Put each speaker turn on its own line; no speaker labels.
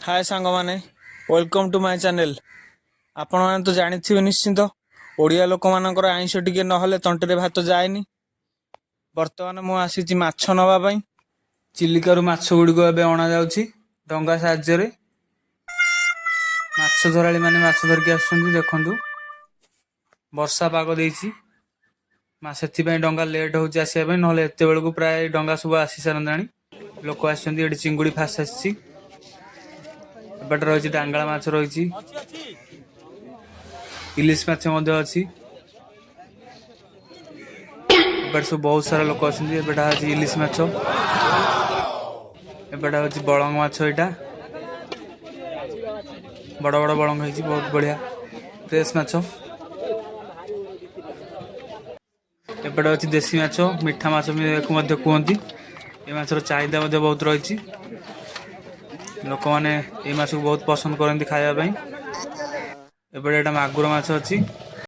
ହାଏ ସାଙ୍ଗମାନେ, welcome to my channel. ଆପଣମାନେ ତ ଜାଣିଥିବେ ନିଶ୍ଚିନ୍ତ, ଓଡ଼ିଆ ଲୋକମାନଙ୍କର ଆଇଁଷ ଟିକେ ନହେଲେ ତଣ୍ଟିରେ ଭାତ ଯାଏନି। ବର୍ତ୍ତମାନ ମୁଁ ଆସିଛି ମାଛ ନେବା ପାଇଁ। ଚିଲିକାରୁ ମାଛ ଗୁଡ଼ିକ ଏବେ ଅଣାଯାଉଛି ଡଙ୍ଗା ସାହାଯ୍ୟରେ। ମାଛ ଧରାଳି ମାନେ ମାଛ ଧରିକି ଆସୁଛନ୍ତି। ଦେଖନ୍ତୁ, ବର୍ଷା ପାଗ ଦେଇଛି ମା, ସେଥିପାଇଁ ଡଙ୍ଗା ଲେଟ୍ ହଉଛି ଆସିବା ପାଇଁ, ନହେଲେ ଏତେବେଳକୁ ପ୍ରାୟ ଡଙ୍ଗା ସବୁ ଆସି ସାରନ୍ତାଣି। ଲୋକ ଆସିଛନ୍ତି। ଏଠି ଚିଙ୍ଗୁଡ଼ି ଫାଷ୍ଟ ଆସିଛି। ଏପଟେ ରହିଛି ଡାଙ୍ଗଳା ମାଛ ରହିଛି, ଇଲିଶ ମାଛ ମଧ୍ୟ ଅଛି। ଏପଟେ ସବୁ ବହୁତ ସାରା ଲୋକ ଅଛନ୍ତି। ଏପଟା ହଉଛି ଇଲିଶ ମାଛ, ଏପଟା ହଉଛି ବଳଙ୍ଗ ମାଛ। ଏଇଟା ବଡ ବଡ ବଳଙ୍ଗ ହେଇଛି, ବହୁତ ବଢିଆ ଫ୍ରେଶ ମାଛ। ଏପଟେ ଅଛି ଦେଶୀ ମାଛ, ମିଠା ମାଛ ବି ଏହାକୁ ମଧ୍ୟ କୁହନ୍ତି। ଏ ମାଛର ଚାହିଦା ମଧ୍ୟ ବହୁତ ରହିଛି। ଲୋକମାନେ ଏଇ ମାଛକୁ ବହୁତ ପସନ୍ଦ କରନ୍ତି ଖାଇବା ପାଇଁ। ଏପଟେ ଏଇଟା ମାଗୁର ମାଛ ଅଛି।